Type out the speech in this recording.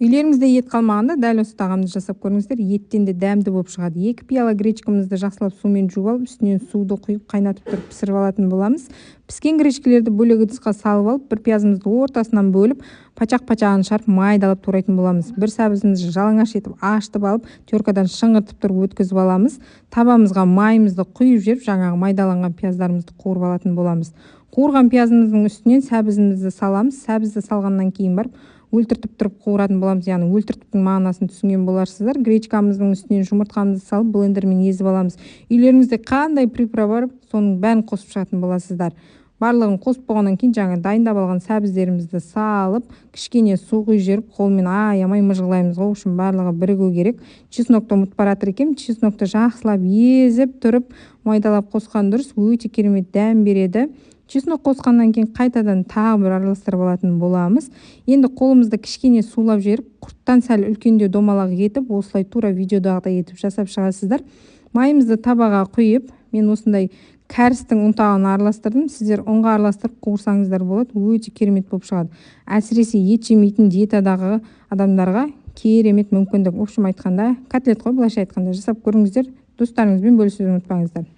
Үйлеріңізде ет қалмағанда, дәл осы тағамды жасап көріңіздер, еттен де дәмді болып шығады. 2 пиала гречкамызды жақсылап сумен жуып алып, үстінен суды құйып, қайнатып тұрып пісіріп алатын боламыз. Піскен гречкелерді бөлек ыдысқа салып алып, бір пиязымызды ортасынан бөліп, пачақ-пачағын шығарып, майдалап турайтын боламыз. Бір сәбізімізді жалаңаш етіп ашытып алып, теркадан шыңғыртып тұрып өткізіп аламыз. Табамызға майымызды құйып жіберіп, жаңағы майдаланған пияздарымызды қуырып алатын боламыз. Қуырған пиязымыздың үстінен сәбізімізді саламыз. Сәбізді салғаннан кейін барып өлтіртіп тұрып қуыратын боламыз. Яғни өлтіртіптің мағынасын түсінген боларсыздар. Гречкамыздың үстінен жұмыртқамызды салып, блендермен езіп аламыз. Үйлеріңізде қандай приправа бар, соның бәрін қосып шығатын боласыздар. Барлығын қосып болғаннан кейін жаңа дайындап алған сәбіздерімізді салып, кішкене су құйып жіберіп, қолмен аямай мыжғылаймыз. Ол үшін барлығы бірігу керек. Чеснокты ұмытып бара жатыр екенмін. Чеснокты жақсылап езіп тұрып, майдалап қосқан дұрыс, өте керемет дәм береді. Чеснок қосқаннан кейін қайтадан тағы бір араластырып алатын боламыз. Енді қолымызды кішкене сулап жіберіп, құрттан сәл үлкендеу домалақ етіп, осылай тура видеодағыдай етіп жасап шығасыздар. Майымызды табаға құйып, мен осындай кәрістің ұнтағын араластырдым. Сіздер ұнға араластырып қуырсаңыздар болады, өте керемет болып шығады. Әсіресе ет жемейтін диетадағы адамдарға керемет мүмкіндік. В общем айтқанда, котлет қой, былайша айтқанда, жасап көріңіздер, достарыңызбен бөлісуді ұмытпаңыздар.